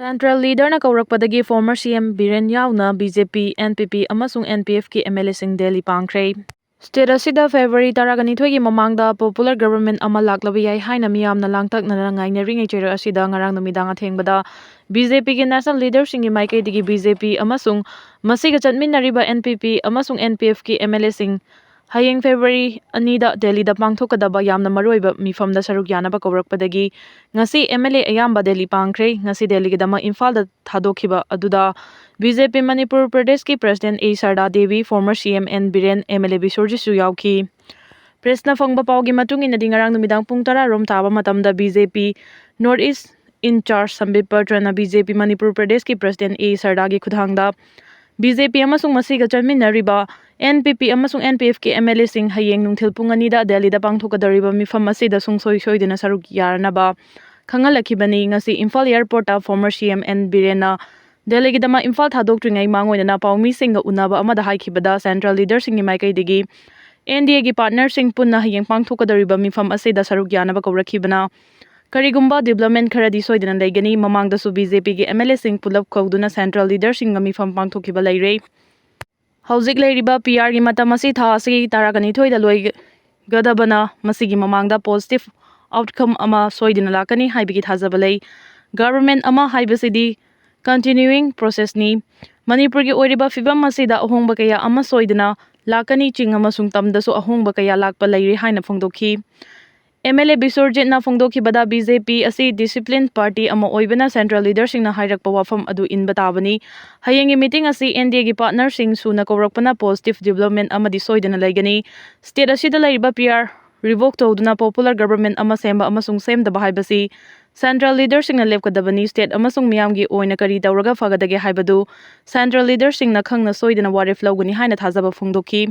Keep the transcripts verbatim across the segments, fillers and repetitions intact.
Central leaderꯅ ꯀꯧꯔꯛꯄꯗꯒꯤ former C M Biren ꯌꯥꯎꯅ B J P, N P P ꯑꯃꯁꯨꯡ N P Fꯀꯤ M L Aꯁꯤꯡ Delhi ꯄꯥꯡꯈ꯭ꯔꯦ꯫ State ꯑꯁꯤꯗ February ꯇꯔꯥꯒ ꯅꯤꯊꯣꯏꯒꯤ ꯃꯃꯥꯡꯗ popular government ꯑꯃ ꯂꯥꯛꯂꯕ ꯌꯥꯏ ꯍꯥꯏꯅ ꯃꯤꯌꯥꯝꯅ ꯂꯥꯡꯇꯛꯅꯅ ꯉꯥꯏꯅꯔꯤꯉꯩ ꯆꯩꯔꯛ ꯑꯁꯤꯗ ꯉꯔꯥꯡ ꯅꯨꯃꯤꯗꯥꯡ ꯑꯊꯦꯡꯕꯗ B J Pꯒꯤ national leaderꯁꯤꯡꯒꯤ ꯃꯥꯏꯀꯩꯗꯒꯤ B J P ꯑꯃꯁꯨꯡ ꯃꯁꯤꯒ ꯆꯠꯃꯤꯟꯅꯔꯤꯕ N P P ꯑꯃꯁꯨꯡ N P Fꯀꯤ M L Aꯁꯤꯡ ꯍꯌꯦꯡ February ꯑꯅꯤꯗ ꯗꯦꯜꯂꯤꯗ ꯄꯥꯡꯊꯣꯛꯀꯗꯕ ꯌꯥꯝꯅ ꯃꯔꯨꯑꯣꯏꯕ ꯃꯤꯐꯝꯗ ꯁꯔꯨꯛ ꯌꯥꯅꯕ ꯀꯧꯔꯛꯄꯗꯒꯤ ꯉꯁꯤ M L A ꯑꯌꯥꯝꯕ ꯗꯦꯜꯂꯤ ꯄꯥꯡꯈ꯭ꯔꯦ꯫ ꯉꯁꯤ ꯗꯦꯜꯂꯤꯒꯤꯗꯃꯛ ꯏꯝꯐꯥꯜꯗ ꯊꯥꯗꯣꯛꯈꯤꯕ ꯑꯗꯨꯗ B J P ꯃꯅꯤꯄꯨꯔ ꯄ꯭ꯔꯗꯦꯁꯀꯤ president A ꯁꯔꯗꯥ Devi, former C M N Biren, M L A ꯕꯤꯁ꯭ꯋꯔꯖꯤꯠꯁꯨ ꯌꯥꯎꯈꯤ꯫ Pressꯅ ꯐꯪꯕ ꯄꯥꯎꯒꯤ ꯃꯇꯨꯡ ꯏꯟꯅꯗꯤ ꯉꯔꯥꯡ ꯅꯨꯃꯤꯗꯥꯡ ꯄꯨꯡ ꯇꯔꯥ ꯔꯣꯝ ꯇꯥꯕ ꯃꯇꯝꯗ B J P North East in charge ꯁꯝꯕꯤꯠ ꯄꯇ꯭ꯔꯅ B J P Manipur ꯄ꯭ꯔꯗꯦꯁꯀꯤ president A ꯁꯔꯗꯥꯒꯤ ꯈꯨꯠꯊꯥꯡꯗ B J P ꯑꯃꯁꯨꯡ ꯃꯁꯤꯒ ꯆꯠꯃꯤꯟꯅꯔꯤꯕ N P P ꯑꯃꯁꯨꯡ N P Fꯀꯤ M L Aꯁꯤꯡ ꯍꯌꯦꯡ ꯅꯨꯡꯊꯤꯜ ꯄꯨꯡ ꯑꯅꯤꯗ ꯗꯦꯜꯂꯤꯗ ꯄꯥꯡꯊꯣꯛꯀꯗꯧꯔꯤꯕ ꯃꯤꯐꯝ ꯑꯁꯤꯗ ꯁꯨꯡꯁꯣꯏ ꯁꯣꯏꯗꯅ ꯁꯔꯨꯛ ꯌꯥꯔꯅꯕ ꯈꯪꯍꯜꯂꯛꯈꯤꯕꯅꯤ꯫ ꯉꯁꯤ Imphal airportꯇ former C M N ꯕꯤꯔꯦꯟꯅ ꯗꯦꯜꯂꯤꯒꯤꯗꯃꯛ Imphal ꯊꯥꯗꯣꯛꯇ꯭ꯔꯤꯉꯩ ꯃꯥꯡꯑꯣꯏꯅꯅ ꯄꯥꯎꯃꯤꯁꯤꯡꯒ ꯎꯅꯕ ꯑꯃꯗ ꯍꯥꯏꯈꯤꯕꯗ Central leaderꯁꯤꯡꯒꯤ ꯃꯥꯏꯀꯩꯗꯒꯤ N D Aꯒꯤ partnerꯁꯤꯡ ꯄꯨꯟꯅ ꯍꯌꯦꯡ ꯄꯥꯡꯊꯣꯛꯀꯗꯧꯔꯤꯕ ꯃꯤꯐꯝ ꯑꯁꯤꯗ ꯁꯔꯨꯛ ꯌꯥꯅꯕ ꯀꯧꯔꯛꯈꯤꯕꯅ ꯀꯔꯤꯒꯨꯝꯕ development ꯈꯔꯗꯤ ꯁꯣꯏꯗꯅ ꯂꯩꯒꯅꯤ꯫ ꯃꯃꯥꯡꯗꯁꯨ B J Pꯒꯤ M L Aꯁꯤꯡ ꯄꯨꯂꯞ ꯀꯧꯗꯨꯅ Central leaderꯁꯤꯡꯒ ꯃꯤꯐꯝ ꯄꯥꯡꯊꯣꯛꯈꯤꯕ ꯂꯩꯔꯦ꯫ ꯍꯧꯖꯤꯛ ꯂꯩꯔꯤꯕ P Rꯒꯤ ꯃꯇꯝ ꯑꯁꯤ ꯊꯥ ꯑꯁꯤꯒꯤ ꯇꯔꯥꯒ ꯅꯤꯊꯣꯏꯗ ꯂꯣꯏꯒꯗꯕꯅ ꯃꯁꯤꯒꯤ ꯃꯃꯥꯡꯗ positive outcome ꯑꯃ ꯁꯣꯏꯗꯅ ꯂꯥꯛꯀꯅꯤ ꯍꯥꯏꯕꯒꯤ ꯊꯥꯖꯕ ꯂꯩ꯫ Government ꯑꯃ ꯍꯥꯏꯕꯁꯤꯗꯤ continuing processꯅꯤ꯫ ꯃꯅꯤꯄꯨꯔꯒꯤ ꯑꯣꯏꯔꯤꯕ ꯐꯤꯕꯝ ꯑꯁꯤꯗ ꯑꯍꯣꯡꯕ ꯀꯌꯥ ꯑꯃ ꯁꯣꯏꯗꯅ ꯂꯥꯛꯀꯅꯤ꯫ ꯆꯤꯡ ꯑꯃꯁꯨꯡ ꯇꯝꯗꯁꯨ ꯑꯍꯣꯡꯕ ꯀꯌꯥ ꯂꯥꯛꯄ ꯂꯩꯔꯤ ꯍꯥꯏꯅ ꯐꯣꯡꯗꯣꯛꯈꯤ꯫ M L A ꯕꯤꯁ꯭ꯋꯔꯖꯤꯠꯅ ꯐꯣꯡꯗꯣꯛꯈꯤꯕꯗ B J P ꯑꯁꯤ discipline party ꯑꯃ ꯑꯣꯏꯕꯅ Central leaderꯁꯤꯡꯅ ꯍꯥꯏꯔꯛꯄ ꯋꯥꯐꯝ ꯑꯗꯨ ꯏꯟꯕ ꯇꯥꯕꯅꯤ꯫ ꯍꯌꯦꯡꯒꯤ meeting ꯑꯁꯤ N D Aꯒꯤ partnerꯁꯤꯡ ꯁꯨꯅ ꯀꯧꯔꯛꯄꯅ positive development ꯑꯃꯗꯤ ꯁꯣꯏꯗꯅ ꯂꯩꯒꯅꯤ꯫ State ꯑꯁꯤꯗ ꯂꯩꯔꯤꯕ P R revoke ꯇꯧꯗꯨꯅ popular government ꯑꯃ ꯁꯦꯝꯕ ꯑꯃꯁꯨꯡ ꯁꯦꯝꯗꯕ ꯍꯥꯏꯕꯁꯤ Central leaderꯁꯤꯡꯅ ꯂꯦꯞꯀꯗꯕꯅꯤ꯫ State ꯑꯃꯁꯨꯡ ꯃꯤꯌꯥꯝꯒꯤ ꯑꯣꯏꯅ ꯀꯔꯤ ꯇꯧꯔꯒ ꯐꯒꯗꯒꯦ ꯍꯥꯏꯕꯗꯨ Central leaderꯁꯤꯡꯅ ꯈꯪꯅ ꯁꯣꯏꯗꯅ ꯋꯥꯔꯦꯞ ꯂꯧꯒꯅꯤ ꯍꯥꯏꯅ ꯊꯥꯖꯕ ꯐꯣꯡꯗꯣꯛꯈꯤ꯫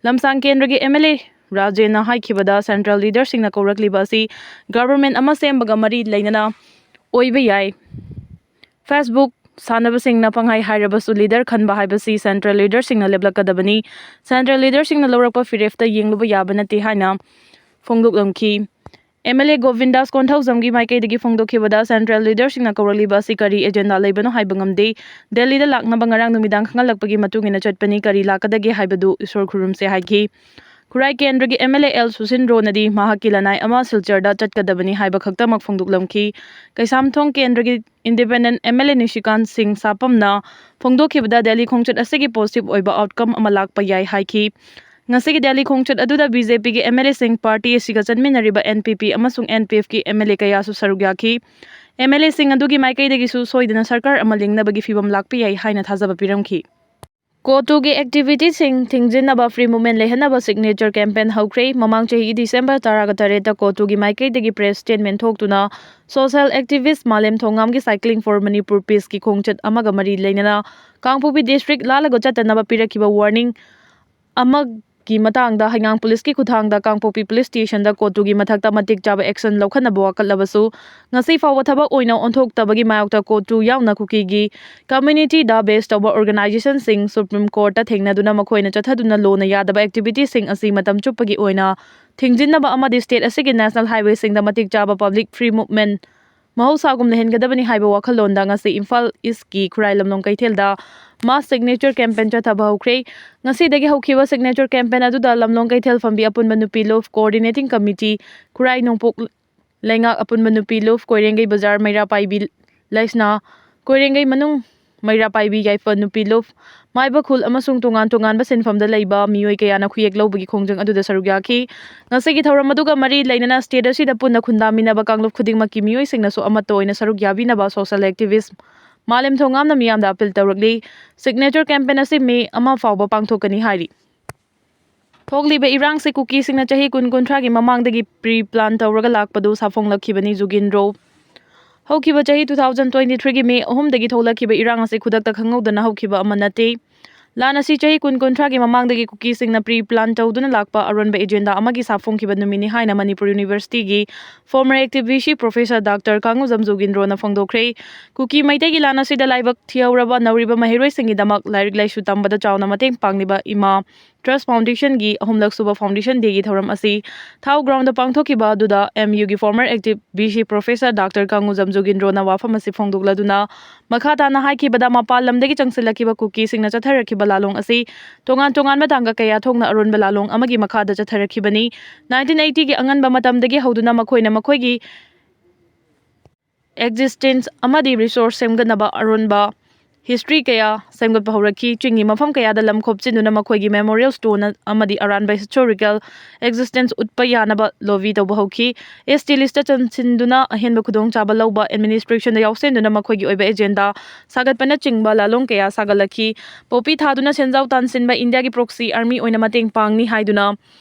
ꯂꯝꯁꯥꯡ ꯀꯦꯟꯗ꯭ꯔꯒꯤ M L A ꯔꯥꯖꯦꯟꯅ ꯍꯥꯏꯈꯤꯕꯗ Central leaderꯁꯤꯡꯅ ꯀꯧꯔꯛꯂꯤꯕ ꯑꯁꯤ government ꯑꯃ ꯁꯦꯝꯕꯒ ꯃꯔꯤ ꯂꯩꯅꯅ ꯑꯣꯏꯕ ꯌꯥꯏ꯫ Facebook ꯁꯥꯟꯅꯕꯁꯤꯡꯅ ꯄꯪꯍꯥꯏ ꯍꯥꯏꯔꯕꯁꯨ leader ꯈꯟꯕ ꯍꯥꯏꯕꯁꯤ Central leaderꯁꯤꯡꯅ ꯂꯦꯞꯂꯛꯀꯗꯕꯅꯤ꯫ Central leaderꯁꯤꯡꯅ ꯂꯧꯔꯛꯄ ꯐꯤꯔꯦꯞꯇ ꯌꯦꯡꯂꯨꯕ ꯌꯥꯕ ꯅꯠꯇꯦ ꯍꯥꯏꯅ ꯐꯣꯡꯗꯣꯛꯂꯝꯈꯤ꯫ ꯑꯦꯝ ꯑꯦꯜ ꯑꯦ ꯒꯣꯕꯤꯟꯗꯥꯁ ꯀꯣꯟꯊꯧꯖꯝꯒꯤ ꯃꯥꯏꯀꯩꯗꯒꯤ ꯐꯣꯡꯗꯣꯛꯈꯤꯕꯗ, ꯁꯦꯟꯇ꯭ꯔꯦꯜ ꯂꯤꯗꯔꯁꯤꯡꯅ ꯀꯧꯔꯛꯂꯤꯕ ꯑꯁꯤ ꯀꯔꯤ ꯑꯦꯖꯦꯟꯗꯥ ꯂꯩꯕꯅꯣ ꯍꯥꯏꯕ ꯉꯝꯗꯦ꯫ ꯗꯦꯜꯂꯤꯗ ꯂꯥꯛꯅꯕ ꯉꯔꯥꯡ ꯅꯨꯃꯤꯗꯥꯡ ꯈꯪꯍꯜꯂꯛꯄꯒꯤ ꯃꯇꯨꯡ ꯏꯟꯅ ꯆꯠꯄꯅꯤ, ꯀꯔꯤ ꯂꯥꯛꯀꯗꯒꯦ ꯍꯥꯏꯕꯗꯨ ꯏꯁꯣꯔ ꯈꯨꯔꯨꯝꯁꯦ ꯍꯥꯏꯈꯤ꯫ ꯈꯨꯔꯥꯏ ꯀꯦꯟꯗ꯭ꯔꯒꯤ ꯑꯦꯝ ꯑꯦꯜ ꯑꯦ ꯑꯦꯜ ꯁꯨꯁꯤꯟꯗ꯭ꯔꯣꯅꯗꯤ ꯃꯍꯥꯛꯀꯤ ꯂꯅꯥꯏ ꯑꯃ ꯁꯤꯜꯆꯔꯗ ꯆꯠꯀꯗꯕꯅꯤ ꯍꯥꯏꯕ ꯈꯛꯇꯃꯛ ꯐꯣꯡꯗꯣꯛꯂꯝꯈꯤ꯫ ꯀꯩꯁꯥꯝꯊꯣꯡ ꯀꯦꯟꯗ꯭ꯔꯒꯤ ꯏꯟꯗꯤꯄꯦꯟꯗꯦꯟ ꯑꯦꯝ ꯑꯦꯜ ꯑꯦ ꯅꯤꯁꯤꯀꯥꯟ ꯁꯤꯡ ꯁꯥꯄꯝꯅ ꯐꯣꯡꯗꯣꯛꯈꯤꯕꯗ, ꯗꯦꯜꯂꯤ ꯈꯣꯡꯆꯠ ꯑꯁꯤꯒꯤ ꯄꯣꯖꯤꯇꯤꯚ ꯑꯣꯏꯕ ꯑꯥꯎꯠꯀꯝ ꯑꯃ ꯂꯥꯛꯄ ꯌꯥꯏ ꯍꯥꯏꯈꯤ꯫ ꯉꯁꯤꯒꯤ ꯗꯦꯜꯂꯤ ꯈꯣꯡꯆꯠ ꯑꯗꯨꯗ ꯕꯤ ꯖꯦ ꯄꯤꯒꯤ ꯑꯦꯝ ꯑꯦꯜ ꯑꯦꯁꯤꯡ, ꯄꯥꯔꯇꯤ ꯑꯁꯤꯒ ꯆꯠꯃꯤꯟꯅꯔꯤꯕ ꯑꯦꯟ ꯄꯤ ꯄꯤ ꯑꯃꯁꯨꯡ ꯑꯦꯟ ꯄꯤ ꯑꯦꯐꯀꯤ ꯑꯦꯝ ꯑꯦꯜ ꯑꯦ ꯀꯌꯥꯁꯨ ꯁꯔꯨꯛ ꯌꯥꯈꯤ꯫ ꯑꯦꯝ ꯑꯦꯜ ꯑꯦꯁꯤꯡ ꯑꯗꯨꯒꯤ ꯃꯥꯏꯀꯩꯗꯒꯤꯁꯨ ꯁꯣꯏꯗꯅ ꯁꯔꯀꯥꯔ ꯑꯃ ꯂꯤꯡꯅꯕꯒꯤ ꯐꯤꯚꯝ ꯂꯥꯛꯄ ꯌꯥꯏ ꯍꯥꯏꯅ ꯊꯥꯖꯕ ꯄꯤꯔꯝꯈꯤ꯫ ꯀꯣꯇꯨꯒꯤ ꯑꯦꯛꯇꯤꯚꯤꯇꯤꯁꯤꯡ ꯊꯤꯡꯖꯤꯟꯅꯕ ꯐ꯭ꯔꯤ ꯃꯨꯚꯃꯦꯟ ꯂꯩꯍꯟꯅꯕ ꯁꯤꯒꯅꯦꯆꯔ ꯀꯦꯝꯄꯦꯟ ꯍꯧꯈ꯭ꯔꯦ꯫ ꯃꯃꯥꯡ ꯆꯍꯤꯒꯤ ꯗꯤꯁꯦꯝꯕꯔ ꯇꯔꯥꯒ ꯇꯔꯦꯠꯇ ꯀꯣꯇꯨꯒꯤ ꯃꯥꯏꯀꯩꯗꯒꯤ ꯄ꯭ꯔꯦꯁ ꯁ꯭ꯇꯦꯠꯃꯦꯟ ꯊꯣꯛꯇꯨꯅ ꯁꯣꯁꯦꯜ ꯑꯦꯛꯇꯤꯚꯤꯁ ꯃꯥꯂꯦꯝ ꯊꯣꯡꯉꯥꯝꯒꯤ Cycling for Manipur Peaceꯀꯤ ꯈꯣꯡꯆꯠ ꯑꯃꯒ ꯃꯔꯤ ꯂꯩꯅꯅ ꯀꯥꯡꯄꯣꯛꯄꯤ ꯗꯤꯁꯇ꯭ꯔꯤꯛ ꯂꯥꯜꯂꯒ ꯆꯠꯇꯅꯕ ꯄꯤꯔꯛꯈꯤꯕ ꯋꯥꯔꯅꯤꯡ ꯑꯃꯒꯤ ꯃꯇꯥꯡꯗ ꯍꯩꯉꯥꯡ ꯄꯨꯂꯤꯁꯀꯤ ꯈꯨꯠꯊꯥꯡꯗ ꯀꯥꯡꯄꯣꯛꯄꯤ ꯄꯨꯂꯤꯁ ꯁ꯭ꯇꯦꯁꯟꯗ ꯀꯣꯇꯨꯒꯤ ꯃꯊꯛꯇ ꯃꯇꯤꯛ ꯆꯥꯕ ꯑꯦꯛꯁꯟ ꯂꯧꯈꯠꯅꯕ ꯋꯥꯀꯠꯂꯕꯁꯨ, ꯉꯁꯤ ꯐꯥꯎꯕ ꯊꯕꯛ ꯑꯣꯏꯅ ꯑꯣꯟꯊꯣꯛꯇꯕꯒꯤ ꯃꯥꯌꯣꯛꯇ ꯀꯣꯇꯨ ꯌꯥꯎꯅ ꯀꯨꯀꯤꯒꯤ ꯀꯝꯃ꯭ꯌꯨꯅꯤꯇꯤꯗ ꯕꯦꯁ ꯇꯧꯕ ꯑꯣꯔꯒꯅꯥꯏꯖꯦꯁꯟꯁꯤꯡ ꯁꯨꯄ꯭ꯔꯤꯝ ꯀꯣꯔꯠꯇ ꯊꯦꯡꯅꯗꯨꯅ ꯃꯈꯣꯏꯅ ꯆꯠꯊꯗꯨꯅ ꯂꯣꯅ ꯌꯥꯗꯕ ꯑꯦꯛꯇꯤꯚꯤꯇꯤꯁꯤꯡ ꯑꯁꯤ ꯃꯇꯝ ꯆꯨꯞꯄꯒꯤ ꯑꯣꯏꯅ ꯊꯤꯡꯖꯤꯟꯅꯕ ꯑꯃꯗꯤ ꯁ꯭ꯇꯦꯠ ꯑꯁꯤꯒꯤ ꯅꯦꯁꯅꯦꯜ ꯍꯥꯏꯋꯦꯁꯤꯡꯗ ꯃꯇꯤꯛ ꯆꯥꯕ ꯄꯕ꯭ꯂꯤꯛ ꯐ꯭ꯔꯤ ꯃꯨꯚꯃꯦꯟ ꯃꯍꯧꯁꯥꯒꯨꯝ ꯂꯩꯍꯟꯒꯗꯕꯅꯤ ꯍꯥꯏꯕ ꯋꯥꯈꯜꯂꯣꯟꯗ ꯉꯁꯤ ꯏꯝꯐꯥꯜ ꯏꯁꯀꯤ ꯈꯨꯔꯥꯏ ꯂꯝꯂꯣꯡ ꯀꯩꯊꯦꯜꯗ ꯃꯥꯁ ꯁꯤꯒꯅꯦꯆꯔ ꯀꯦꯝꯄꯦꯟ ꯆꯠꯊꯕ ꯍꯧꯈ꯭ꯔꯦ꯫ ꯉꯁꯤꯗꯒꯤ ꯍꯧꯈꯤꯕ ꯁꯤꯒꯅꯦꯆꯔ ꯀꯦꯝꯄꯦꯟ ꯑꯗꯨꯗ ꯂꯝꯂꯣꯡ ꯀꯩꯊꯦꯜ ꯐꯝꯕꯤ ꯑꯄꯨꯟꯕ ꯅꯨꯄꯤ ꯂꯨꯞ, ꯀꯣꯑꯣꯔꯗꯤꯅꯦꯇꯤꯡ ꯀꯃꯤꯇꯤ, ꯈꯨꯔꯥꯏ ꯅꯣꯡꯄꯣꯛ ꯂꯩꯉꯥꯛ ꯑꯄꯨꯟꯕ ꯅꯨꯄꯤ ꯂꯨꯞ, ꯀꯣꯏꯔꯦꯡꯒꯩ ꯕꯖꯥꯔ ꯃꯩꯔꯥ ꯄꯥꯏꯕꯤ ꯂꯩꯁꯅꯥ, ꯀꯣꯏꯔꯦꯡꯒꯩ ꯃꯅꯨꯡ ꯃꯩꯔꯥ ꯄꯥꯏꯕꯤ ꯌꯥꯏꯐ ꯅꯨꯄꯤ ꯂꯨꯞ, ꯃꯥꯏꯕ ꯈꯨꯜ ꯑꯃꯁꯨꯡ ꯇꯣꯉꯥꯟ ꯇꯣꯉꯥꯟꯕ ꯁꯤꯟꯐꯝꯗ ꯂꯩꯕ ꯃꯤꯑꯣꯏ ꯀꯌꯥꯅ ꯈꯨꯌꯦꯛ ꯂꯧꯕꯒꯤ ꯈꯣꯡꯖꯪ ꯑꯗꯨꯗ ꯁꯔꯨꯛ ꯌꯥꯈꯤ꯫ ꯉꯁꯤꯒꯤ ꯊꯧꯔꯝ ꯑꯗꯨꯒ ꯃꯔꯤ ꯂꯩꯅꯅ ꯁ꯭ꯇꯦꯠ ꯑꯁꯤꯗ ꯄꯨꯟꯅ ꯈꯨꯟꯗꯥꯃꯤꯟꯅꯕ ꯀꯥꯡꯂꯨꯞ ꯈꯨꯗꯤꯡꯃꯛꯀꯤ ꯃꯤꯑꯣꯏꯁꯤꯡꯅꯁꯨ ꯑꯃꯠꯇ ꯑꯣꯏꯅ ꯁꯔꯨꯛ ꯌꯥꯕꯤꯅꯕ ꯁꯣꯁꯦꯜ ꯑꯦꯛꯇꯤꯚꯤꯁ ꯃꯥꯂꯦꯝ ꯊꯣꯡꯉꯥꯝꯅ ꯃꯤꯌꯥꯝꯗ ꯑꯄꯤꯜ ꯇꯧꯔꯛꯂꯤ꯫ ꯁꯤꯒꯅꯦꯆꯔ ꯀꯦꯝꯄꯦꯟ ꯑꯁꯤ ꯃꯦ ꯑꯃ ꯐꯥꯎꯕ ꯄꯥꯡꯊꯣꯛꯀꯅꯤ ꯍꯥꯏꯔꯤ꯫ ꯊꯣꯛꯂꯤꯕ ꯏꯔꯥꯡꯁꯤ ꯀꯨꯀꯤꯁꯤꯡꯅ ꯆꯍꯤ ꯀꯨꯟ ꯀꯨꯟꯊ꯭ꯔꯥꯒꯤ ꯃꯃꯥꯡꯗꯒꯤ ꯄ꯭ꯔꯤ ꯄ꯭ꯂꯥꯟ ꯇꯧꯔꯒ ꯂꯥꯛꯄꯗꯨ ꯁꯥꯐꯣꯡꯂꯛꯈꯤꯕꯅꯤ꯫ ꯖꯨꯒꯤꯟꯗ꯭ꯔꯣ꯫ ꯍꯧꯈꯤꯕ ꯆꯍꯤ two thousand twenty three ꯒꯤ ꯃꯦ ꯑꯍꯨꯝꯗꯒꯤ ꯊꯣꯛꯂꯛꯈꯤꯕ ꯏꯔꯥꯡ ꯑꯁꯤ ꯈꯨꯗꯛꯇ ꯈꯪꯍꯧꯗꯅ ꯍꯧꯈꯤꯕ ꯑꯃ ꯅꯠꯇꯦ꯫ ꯂꯥꯟ ꯑꯁꯤ ꯆꯍꯤ ꯀꯨꯟ ꯀꯨꯟꯊ꯭ꯔꯥꯒꯤ ꯃꯃꯥꯡꯗꯒꯤ ꯀꯨꯀꯤꯁꯤꯡꯅ ꯄ꯭ꯔꯤ ꯄ꯭ꯂꯥꯟ ꯇꯧꯗꯨꯅ ꯂꯥꯛꯄ ꯑꯔꯣꯟꯕ ꯑꯦꯖꯦꯟꯗꯥ ꯑꯃꯒꯤ ꯁꯥꯐꯣꯡꯈꯤꯕ ꯅꯨꯃꯤꯠꯅꯤ ꯍꯥꯏꯅ ꯃꯅꯤꯄꯨꯔ ꯌꯨꯅꯤꯚꯔꯁꯤꯇꯤꯒꯤ ꯐꯣꯔꯃꯔ ꯑꯦꯛꯇꯤꯚꯤꯁ ꯄ꯭ꯔꯣꯐꯦꯁꯔ ꯗꯥꯛꯇꯔ ꯀꯥꯡꯉꯨꯖꯝ ꯖꯨꯒꯤꯟꯗ꯭ꯔꯣꯅ ꯐꯣꯡꯗꯣꯛꯈ꯭ꯔꯦ꯫ ꯀꯨꯀꯤ ꯃꯩꯇꯩꯒꯤ ꯂꯥꯟ ꯑꯁꯤꯗ ꯂꯥꯏꯕꯛ ꯊꯤꯍꯧꯔꯕ ꯅꯧꯔꯤꯕ ꯃꯍꯩꯔꯣꯏꯁꯤꯡꯒꯤꯗꯃꯛ ꯂꯥꯏꯔꯤꯛ ꯂꯥꯏꯁꯨ ꯇꯝꯕꯗ ꯆꯥꯎꯅ ꯃꯇꯦꯡ ꯄꯥꯡꯂꯤꯕ ꯏꯃꯥ Trust Foundationꯒꯤ ꯑꯍꯨꯝꯂꯛ ꯁꯨꯕ Foundation Dayꯒꯤ ꯊꯧꯔꯝ ꯑꯁꯤ ꯊꯥꯎ groundꯗ ꯄꯥꯡꯊꯣꯛꯈꯤꯕ ꯑꯗꯨꯗ M Uꯒꯤ former active V C Professor Doctor ꯀꯥꯡꯉꯨꯖꯝ ꯖꯣꯒꯤꯟꯗ꯭ꯔꯣꯅ ꯋꯥꯐꯝ ꯑꯁꯤ ꯐꯣꯡꯗꯣꯛꯂꯗꯨꯅ, ꯃꯈꯥ ꯇꯥꯅ ꯍꯥꯏꯈꯤꯕꯗ, ꯃꯄꯥꯟ ꯂꯝꯗꯒꯤ ꯆꯪꯁꯤꯜꯂꯛꯈꯤꯕ ꯀꯨꯀꯤꯁꯤꯡꯅ ꯆꯠꯊꯔꯛꯈꯤꯕ ꯂꯥꯂꯣꯡ ꯑꯁꯤ ꯇꯣꯉꯥꯟ ꯇꯣꯉꯥꯟꯕ ꯇꯥꯡꯀꯛ ꯀꯌꯥ ꯊꯣꯛꯅ ꯑꯔꯣꯟꯕ ꯂꯥꯂꯣꯡ ꯑꯃꯒꯤ ꯃꯈꯥꯗ ꯆꯠꯊꯔꯛꯈꯤꯕꯅꯤ꯫ Nineteen eightyꯒꯤ ꯑꯉꯟꯕ ꯃꯇꯝꯗꯒꯤ ꯍꯧꯗꯨꯅ ꯃꯈꯣꯏꯅ ꯃꯈꯣꯏꯒꯤ existence ꯑꯃꯗꯤ resource ꯁꯦꯝꯒꯠꯅꯕ ꯑꯔꯣꯟꯕ history ꯀꯌꯥ ꯁꯦꯝꯒꯠꯄ ꯍꯧꯔꯛꯈꯤ꯫ ꯆꯤꯡꯒꯤ ꯃꯐꯝ ꯀꯌꯥꯗ ꯂꯝ ꯈꯣꯞꯆꯤꯟꯗꯨꯅ ꯃꯈꯣꯏꯒꯤ memorial stone ꯑꯃꯗꯤ ꯑꯔꯥꯟꯕ historical existence ꯎꯠꯄ ꯌꯥꯅꯕ lobby ꯇꯧꯕ ꯍꯧꯈꯤ꯫ S T listꯇ ꯆꯟꯁꯤꯟꯗꯨꯅ ꯑꯍꯦꯟꯕ ꯈꯨꯗꯣꯡꯆꯥꯕ ꯂꯧꯕ, administrationꯗ ꯌꯥꯎꯁꯦꯟꯗꯨꯅ ꯃꯈꯣꯏꯒꯤ ꯑꯣꯏꯕ agenda ꯁꯥꯒꯠꯄꯅꯆꯤꯡꯕ ꯂꯥꯂꯣꯡ ꯀꯌꯥ ꯁꯥꯒꯠꯂꯛꯈꯤ꯫ ꯄꯣꯄꯤ ꯊꯥꯗꯨꯅ ꯁꯦꯟꯖꯥꯎ ꯇꯥꯟꯁꯤꯟꯕ ꯏꯟꯗꯤꯌꯥꯒꯤ proxy army ꯑꯣꯏꯅ ꯃꯇꯦꯡ ꯄꯥꯡꯅꯤ ꯍꯥꯏꯗꯨꯅ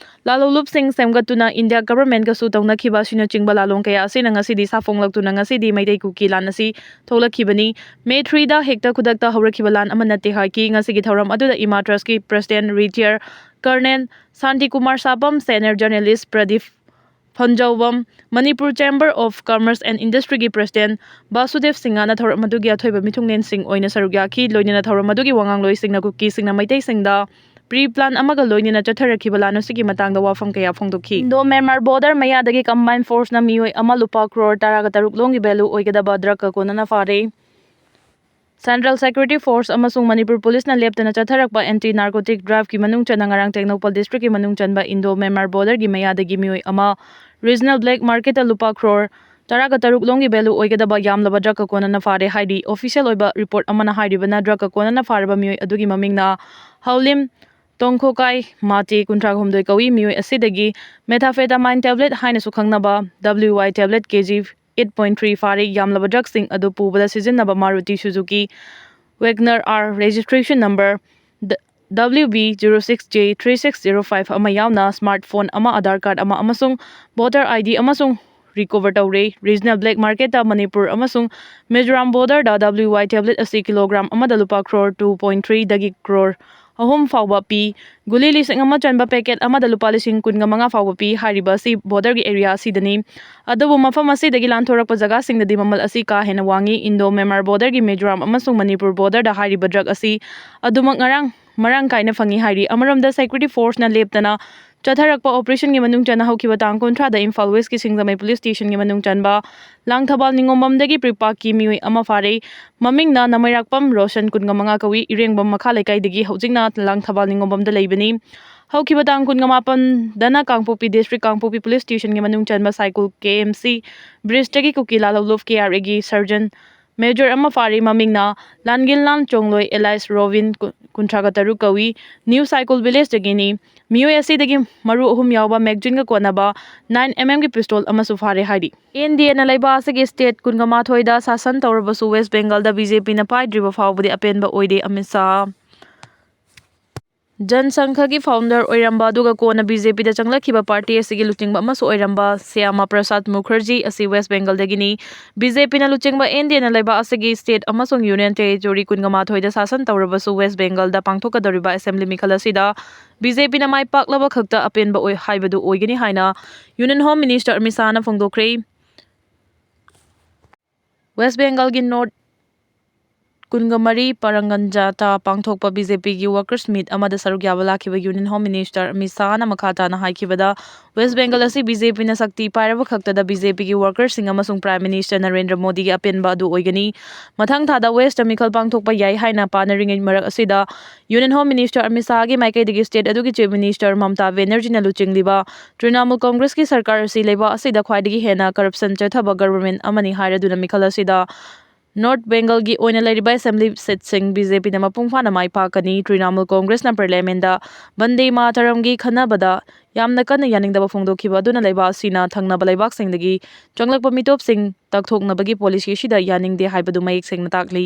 ꯂꯥꯂꯣꯡꯂꯨꯞꯁꯤꯡ ꯁꯦꯝꯒꯠꯇꯨꯅ ꯏꯟꯗꯤꯌꯥ governmentꯀꯁꯨ ꯇꯧꯅꯈꯤꯕ ꯑꯁꯤꯅꯆꯤꯡꯕ ꯂꯥꯂꯣꯡ ꯀꯌꯥ ꯑꯁꯤꯅ ꯉꯁꯤꯗꯤ ꯁꯥꯐꯣꯡꯂꯛꯇꯨꯅ ꯉꯁꯤꯗꯤ ꯃꯩꯇꯩ ꯀꯨꯀꯤ ꯂꯥꯟ ꯑꯁꯤ ꯊꯣꯛꯂꯛꯈꯤꯕꯅꯤ꯫ May threeꯗ ꯍꯦꯛꯇ ꯈꯨꯗꯛꯇ ꯍꯧꯔꯛꯈꯤꯕ ꯂꯥꯟ ꯑꯃ ꯅꯠꯇꯦ ꯍꯥꯏꯈꯤ꯫ ꯉꯁꯤꯒꯤ ꯊꯧꯔꯝ ꯑꯗꯨꯗ ꯏꯃꯥ Trustꯀꯤ president retired colonel Shanti Kumar ꯁꯥꯄꯝ, senior journalist Pradeep ꯐꯟꯖꯧꯕꯝ, Manipur Chamber of Commerce and Industryꯒꯤ president ꯕꯥꯁꯨꯗꯦꯕ ꯁꯤꯡꯍꯅ ꯊꯧꯔꯝ ꯑꯗꯨꯒꯤ ꯑꯊꯣꯏꯕ ꯃꯤꯊꯨꯡꯂꯦꯟꯁꯤꯡ ꯑꯣꯏꯅ ꯁꯔꯨꯛ ꯌꯥꯈꯤ꯫ ꯂꯣꯏꯅꯅ ꯊꯧꯔꯝ ꯑꯗꯨꯒꯤ ꯋꯥꯉꯥꯡꯂꯣꯏꯁꯤꯡꯅ ꯀꯨꯀꯤꯁꯤꯡꯅ ꯃꯩꯇꯩꯁꯤꯡꯗ pre plan ꯑꯃꯒ ꯂꯣꯏꯅꯅ ꯆꯠꯊꯔꯛꯈꯤꯕ ꯂꯥꯟ ꯑꯁꯤꯒꯤ ꯃꯇꯥꯡꯗ ꯋꯥꯐꯝ ꯀꯌꯥ ꯐꯣꯡꯗꯣꯛꯈꯤ꯫ Indo Myanmar border ꯃꯌꯥꯗꯒꯤ combined forceꯅ ꯃꯤꯑꯣꯏ ꯑꯃ ꯂꯨꯄꯥ crore ꯇꯔꯥꯒ ꯇꯔꯨꯛ ꯂꯣꯝꯒꯤ value ꯑꯣꯏꯒꯗꯕ drugꯀ ꯀꯣꯟꯅꯅ ꯐꯥꯔꯦ꯫ Central Security Force ꯑꯃꯁꯨꯡ ꯃꯅꯤꯄꯨꯔ ꯄꯨꯂꯤꯁꯅ ꯂꯦꯞꯇꯅ ꯆꯠꯊꯔꯛꯄ anti narcotic driveꯀꯤ ꯃꯅꯨꯡ ꯆꯟꯅ ꯉꯔꯥꯡ ꯇꯦꯡꯅꯧꯄꯜ districtꯀꯤ ꯃꯅꯨꯡ ꯆꯟꯕ Indo Myanmar borderꯒꯤ ꯃꯌꯥꯗꯒꯤ ꯃꯤꯑꯣꯏ ꯑꯃ regional black marketꯇ ꯂꯨꯄꯥ crore ꯇꯔꯥꯒ ꯇꯔꯨꯛ ꯂꯣꯝꯒꯤ value ꯑꯣꯏꯒꯗꯕ ꯌꯥꯝꯂꯕ drugꯀ ꯀꯣꯟꯅꯅ ꯐꯥꯔꯦ ꯍꯥꯏꯔꯤ꯫ Official ꯑꯣꯏꯕ report ꯑꯃꯅ ꯍꯥꯏꯔꯤꯕꯅ drugꯀ ꯀꯣꯟꯅꯅ ꯐꯥꯔꯕ ꯃꯤꯑꯣꯏ ꯑꯗꯨꯒꯤ ꯃꯃꯤꯡꯅ ꯍꯧꯂꯤꯝ ꯇꯣꯡꯈꯣꯀꯥꯏ ꯃꯥꯇꯦ ꯀꯨꯟꯊ꯭ꯔꯥ ꯍꯨꯝꯗꯣꯏ ꯀꯧꯏ꯫ ꯃꯤꯑꯣꯏ ꯑꯁꯤꯗꯒꯤ methamphetamine tablet ꯍꯥꯏꯅꯁꯨ ꯈꯪꯅꯕ W Y tablet K G eight point three ꯐꯥꯔꯦ꯫ ꯌꯥꯝꯂꯕ drugꯁꯤꯡ ꯑꯗꯨ ꯄꯨꯕꯗ ꯁꯤꯖꯤꯟꯅꯕ Maruti Suzuki Wagoner R registration number W B zero six J three six zero five ꯑꯃ ꯌꯥꯎꯅ smartphone ꯑꯃ, Aadhaar card ꯑꯃ ꯑꯃꯁꯨꯡ voter I D ꯑꯃꯁꯨꯡ recover ꯇꯧꯔꯦ꯫ Regional black marketꯇ ꯃꯅꯤꯄꯨꯔ ꯑꯃꯁꯨꯡ ꯃꯤꯖꯣꯔꯥꯝ borderꯗ W Y tablet ꯑꯁꯤ kilogram ꯑꯃꯗ ꯂꯨꯄꯥ crore two point threeꯗꯒꯤ crore ꯑꯍꯨꯝ ꯐꯥꯎꯕ ꯄꯤ꯫ ꯒꯨꯂꯤ ꯂꯤꯁꯤꯡ ꯑꯃ ꯆꯟꯕ packet ꯑꯃꯗ ꯂꯨꯄꯥ ꯂꯤꯁꯤꯡ ꯀꯨꯟꯒ ꯃꯉꯥ ꯐꯥꯎꯕ ꯄꯤ꯫ ꯍꯥꯏꯔꯤꯕ ꯑꯁꯤ borderꯒꯤ area ꯑꯁꯤꯗꯅꯤ꯫ ꯑꯗꯨꯕꯨ ꯃꯐꯝ ꯑꯁꯤꯗꯒꯤ ꯂꯥꯟꯊꯣꯔꯛꯄ ꯖꯒꯥꯁꯤꯡꯗꯗꯤ ꯃꯃꯜ ꯑꯁꯤ ꯀꯥ ꯍꯦꯟꯅ ꯋꯥꯡꯉꯤ꯫ Indo Myanmar borderꯒꯤ ꯃꯤꯖꯣꯔꯥꯝ ꯑꯃꯁꯨꯡ ꯃꯅꯤꯄꯨꯔ borderꯗ ꯍꯥꯏꯔꯤꯕ drug ꯑꯁꯤ ꯑꯗꯨꯃꯛ ꯉꯔꯥꯡ ꯃꯔꯥꯡ ꯀꯥꯏꯅ ꯐꯪꯏ ꯍꯥꯏꯔꯤ꯫ ꯑꯃꯔꯣꯝꯗ security forceꯅ ꯂꯦꯞꯇꯅ ꯆꯠꯊꯔꯛꯄ operationꯒꯤ ꯃꯅꯨꯡ ꯆꯟꯅ ꯍꯧꯈꯤꯕ ꯇꯥꯡ ꯀꯨꯟꯊ꯭ꯔꯥꯗ ꯏꯝꯐꯥꯜ Westꯀꯤ ꯁꯤꯡꯖꯃꯩ police stationꯒꯤ ꯃꯅꯨꯡ ꯆꯟꯕ ꯂꯥꯡꯊꯕꯥꯜ ꯅꯤꯉꯣꯝꯕꯝꯗꯒꯤ ꯄ꯭ꯔꯤꯄꯥꯛꯀꯤ ꯃꯤꯑꯣꯏ ꯑꯃ ꯐꯥꯔꯦ꯫ ꯃꯃꯤꯡꯅ ꯅꯃꯩꯔꯥꯛꯄꯝ ꯔꯣꯁꯟ, ꯀꯨꯟꯒ ꯃꯉꯥ ꯀꯧꯏ꯫ ꯏꯔꯦꯡꯕꯝ ꯃꯈꯥ ꯂꯩꯀꯥꯏꯗꯒꯤ ꯍꯧꯖꯤꯛꯅ ꯂꯥꯡꯊꯕꯥꯜ ꯅꯤꯉꯣꯝꯕꯝꯗ ꯂꯩꯕꯅꯤ꯫ ꯍꯧꯈꯤꯕ ꯇꯥꯡ ꯀꯨꯟꯒ ꯃꯥꯄꯟꯗꯅ ꯀꯥꯡꯄꯣꯛꯄꯤ district ꯀꯥꯡꯄꯣꯛꯄꯤ police stationꯒꯤ ꯃꯅꯨꯡ ꯆꯟꯕ ꯁꯥꯏꯀꯨꯜ K M C bridgeꯇꯒꯤ ꯀꯨꯀꯤ ꯂꯥꯂꯧꯂꯨꯞ K R Aꯒꯤ sergeant major ꯑꯃ ꯐꯥꯔꯤ꯫ ꯃꯃꯤꯡꯅ ꯂꯥꯟꯒꯤꯜꯂꯥꯜ ꯆꯣꯡꯂꯣꯏ alias ꯔꯣꯕꯤꯟ, ꯀꯨ-, ꯀꯨꯟꯊ꯭ꯔꯥꯒ ꯇꯔꯨꯛ ꯀꯧꯏ꯫ New ꯁꯥꯏꯀꯨꯜ villageꯇꯒꯤꯅꯤ꯫ ꯃꯤꯑꯣꯏ ꯑꯁꯤꯗꯒꯤ ꯃꯔꯨ ꯑꯍꯨꯝ ꯌꯥꯎꯕ magazineꯒ ꯀꯣꯟꯅꯕ nine MM ꯒꯤ pistol ꯑꯃꯁꯨ ꯐꯥꯔꯦ ꯍꯥꯏꯔꯤ꯫ NDAꯅ ꯂꯩꯕꯥꯛ ꯑꯁꯤꯒꯤ state ꯀꯨꯟꯒ ꯃꯥꯊꯣꯏꯗ ꯁꯥꯁꯟ ꯇꯧꯔꯕꯁꯨ West Bengalꯗ BJPꯅ ꯄꯥꯏꯗ꯭ꯔꯤꯕ ꯐꯥꯎꯕꯗꯤ ꯑꯄꯦꯟꯕ ꯑꯣꯏꯗꯦ ꯑꯃꯤꯠ ꯁꯥꯍ꯫ ꯖꯟ ꯁꯪꯘꯒꯤ founder ꯑꯣꯏꯔꯝꯕ ꯑꯗꯨꯒ ꯀꯣꯟꯅ BJPꯗ ꯆꯪꯂꯛꯈꯤꯕ party ꯑꯁꯤꯒꯤ ꯂꯨꯆꯤꯡꯕ ꯑꯃꯁꯨ ꯑꯣꯏꯔꯝꯕ ꯁ꯭ꯌꯥꯃꯥ ꯄ꯭ꯔꯁꯥꯗ ꯃꯨꯈꯔꯖꯤ ꯑꯁꯤ West Bengalꯗꯒꯤꯅꯤ꯫ BJPꯅ ꯂꯨꯆꯤꯡꯕ NDAꯅ ꯂꯩꯕꯥꯛ ꯑꯁꯤꯒꯤ state ꯑꯃꯁꯨꯡ union territory ꯀꯨꯟꯒ ꯃꯥꯊꯣꯏꯗ ꯁꯥꯁꯟ ꯇꯧꯔꯕꯁꯨ West Bengalꯗ ꯄꯥꯡꯊꯣꯛꯀꯗꯧꯔꯤꯕ assembly ꯃꯤꯈꯜ ꯑꯁꯤꯗ BJPꯅ ꯃꯥꯏ ꯄꯥꯛꯂꯕ ꯈꯛꯇ ꯑꯄꯦꯟꯕ ꯑꯣꯏ ꯍꯥꯏꯕꯗꯨ ꯑꯣꯏꯒꯅꯤ ꯍꯥꯏꯅ Union Home Minister Amit ꯁꯥꯍꯅ ꯐꯣꯡꯗꯣꯛꯈ꯭ꯔꯦ꯫ West Bengalꯒꯤ North ꯀꯨꯟꯒ ꯃꯔꯤ ꯄꯔꯪꯒꯟꯖꯥꯇꯥ ꯄꯥꯡꯊꯣꯛꯄ BJPꯒꯤ workers meet ꯑꯃꯗ ꯁꯔꯨꯛ ꯌꯥꯕ ꯂꯥꯛꯈꯤꯕ Union Home Minister ꯑꯃꯤꯠ ꯁꯥꯍꯅ ꯃꯈꯥ ꯇꯥꯅ ꯍꯥꯏꯈꯤꯕꯗ, West Bengal ꯑꯁꯤ BJPꯅ ꯁꯛꯇꯤ ꯄꯥꯏꯔꯕ ꯈꯛꯇꯗ BJPꯒꯤ workersꯁꯤꯡ ꯑꯃꯁꯨꯡ Prime Minister ꯅꯔꯦꯟꯗ꯭ꯔ ꯃꯣꯗꯤꯒꯤ ꯑꯄꯦꯟꯕ ꯑꯗꯨ ꯑꯣꯏꯒꯅꯤ꯫ ꯃꯊꯪ ꯊꯥꯗ Westꯇ ꯃꯤꯈꯜ ꯄꯥꯡꯊꯣꯛꯄ ꯌꯥꯏ ꯍꯥꯏꯅ ꯄꯥꯅꯔꯤꯉꯩ ꯃꯔꯛ ꯑꯁꯤꯗ Union Home Minister ꯑꯃꯤꯠ ꯁꯥꯍꯒꯤ ꯃꯥꯏꯀꯩꯗꯒꯤ state ꯑꯗꯨꯒꯤ Chief Minister ꯃꯝꯇꯥ ꯕꯦꯅꯔꯖꯤꯅ ꯂꯨꯆꯤꯡꯂꯤꯕ ꯇ꯭ꯔꯤꯅꯥꯃꯨꯜ ꯀꯣꯡꯒ꯭ꯔꯦꯁꯀꯤ ꯁꯔꯀꯥꯔ ꯑꯁꯤ ꯂꯩꯕꯥꯛ ꯑꯁꯤꯗ ꯈ꯭ꯋꯥꯏꯗꯒꯤ ꯍꯦꯟꯅ corruption ꯆꯠꯊꯕ government ꯑꯃꯅꯤ ꯍꯥꯏꯔꯗꯨꯅ ꯃꯤꯈꯜ ꯑꯁꯤꯗ North Bengalꯒꯤ ꯑꯣꯏꯅ ꯂꯩꯔꯤꯕ assembly seatꯁꯤꯡ BJPꯅ ꯃꯄꯨꯡ ꯐꯥꯅ ꯃꯥꯏ ꯄꯥꯛꯀꯅꯤ꯫ ꯇ꯭ꯔꯤꯅꯥꯃꯨꯜ ꯀꯣꯡꯒ꯭ꯔꯦꯁꯅ parliamentꯗ ꯕꯟꯗꯦ ꯃꯥꯇꯔꯝꯒꯤ ꯈꯟꯅꯕꯗ ꯌꯥꯝꯅ ꯀꯟꯅ ꯌꯥꯅꯤꯡꯗꯕ ꯐꯣꯡꯗꯣꯛꯈꯤꯕ ꯑꯗꯨꯅ ꯂꯩꯕꯥꯛ ꯑꯁꯤꯅ ꯊꯪꯅꯕ ꯂꯩꯕꯥꯛꯁꯤꯡꯗꯒꯤ ꯆꯪꯂꯛꯄ ꯃꯤꯇꯣꯞꯁꯤꯡ ꯇꯛꯊꯣꯛꯅꯕꯒꯤ policy ꯑꯁꯤꯗ ꯌꯥꯅꯤꯡꯗꯦ ꯍꯥꯏꯕꯗꯨ ꯃꯌꯦꯛ ꯁꯦꯡꯅ ꯇꯥꯛꯂꯤ꯫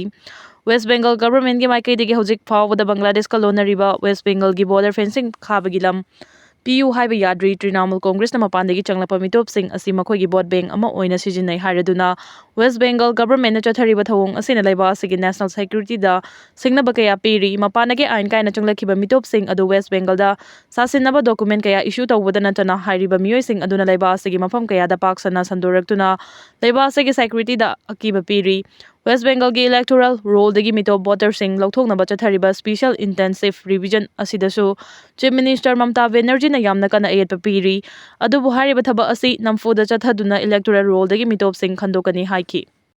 West Bengal governmentꯀꯤ ꯃꯥꯏꯀꯩꯗꯒꯤ ꯍꯧꯖꯤꯛ ꯐꯥꯎꯕꯗ ꯕꯪꯒ꯭ꯂꯥꯗꯦꯁꯀ ꯂꯣꯟꯅꯔꯤꯕ West Bengalꯒꯤ border fencing ꯈꯥꯕꯒꯤ ꯂꯝ ꯄꯤꯌꯨ ꯍꯥꯏꯕ ꯌꯥꯗ꯭ꯔꯤ꯫ ꯇ꯭ꯔꯤꯅꯥꯃꯨꯜ ꯀꯣꯡꯒ꯭ꯔꯦꯁꯅ ꯃꯄꯥꯟꯗꯒꯤ ꯆꯪꯂꯛꯄ ꯃꯤꯇꯣꯞꯁꯤꯡ ꯑꯁꯤ ꯃꯈꯣꯏꯒꯤ vote bank ꯑꯃ ꯑꯣꯏꯅ ꯁꯤꯖꯤꯟꯅꯩ ꯍꯥꯏꯔꯗꯨꯅ West Bengal governmentꯅ ꯆꯠꯊꯔꯤꯕ ꯊꯧꯑꯣꯡ ꯑꯁꯤꯅ ꯂꯩꯕꯥꯛ ꯑꯁꯤꯒꯤ national securityꯗ ꯁꯤꯡꯅꯕ ꯀꯌꯥ ꯄꯤꯔꯤ꯫ ꯃꯄꯥꯟꯗꯒꯤ ꯑꯥꯏꯟ ꯀꯥꯏꯅ ꯆꯪꯂꯛꯈꯤꯕ ꯃꯤꯇꯣꯞꯁꯤꯡ ꯑꯗꯨ West Bengalꯗ ꯁꯥꯁꯤꯟꯅꯕ document ꯀꯌꯥ issue ꯇꯧꯕꯗ ꯅꯠꯇꯅ ꯍꯥꯏꯔꯤꯕ ꯃꯤꯑꯣꯏꯁꯤꯡ ꯑꯗꯨꯅ ꯂꯩꯕꯥꯛ ꯑꯁꯤꯒꯤ ꯃꯐꯝ ꯀꯌꯥꯗ ꯄꯥꯛ ꯁꯟꯅ ꯁꯟꯗꯣꯔꯛꯇꯨꯅ ꯂꯩꯕꯥꯛ ꯑꯁꯤꯒꯤ securityꯗ ꯑꯀꯤꯕ ꯄꯤꯔꯤ꯫ ꯋꯦꯁ ꯕꯦꯡꯒꯜꯒꯤ ꯏꯂꯦꯛꯇꯣꯔꯦꯜ ꯔꯣꯜꯗꯒꯤ ꯃꯤꯇꯣꯞ ꯚꯣꯇꯔꯁꯤꯡ ꯂꯧꯊꯣꯛꯅꯕ ꯆꯠꯊꯔꯤꯕ ꯁ꯭ꯄꯤꯁꯦꯜ ꯏꯟꯇꯦꯟꯁꯤꯚ ꯔꯤꯚꯤꯖꯟ ꯑꯁꯤꯗꯁꯨ ꯆꯤꯐ ꯃꯤꯅꯤꯁꯇꯔ ꯃꯃꯇꯥ ꯕꯦꯅꯔꯖꯤꯅ ꯌꯥꯝꯅ ꯀꯟꯅ ꯑꯌꯦꯠꯄ ꯄꯤꯔꯤ꯫ ꯑꯗꯨꯕꯨ ꯍꯥꯏꯔꯤꯕ ꯊꯕꯛ ꯑꯁꯤ ꯅꯝꯐꯨꯗ ꯆꯠꯊꯗꯨꯅ ꯏꯂꯦꯛꯇꯣꯔꯦꯜ ꯔꯣꯜꯗꯒꯤ ꯃꯤꯇꯣꯞꯁꯤꯡ ꯈꯟꯗꯣꯛꯀꯅꯤ ꯍꯥꯏꯈꯤ꯫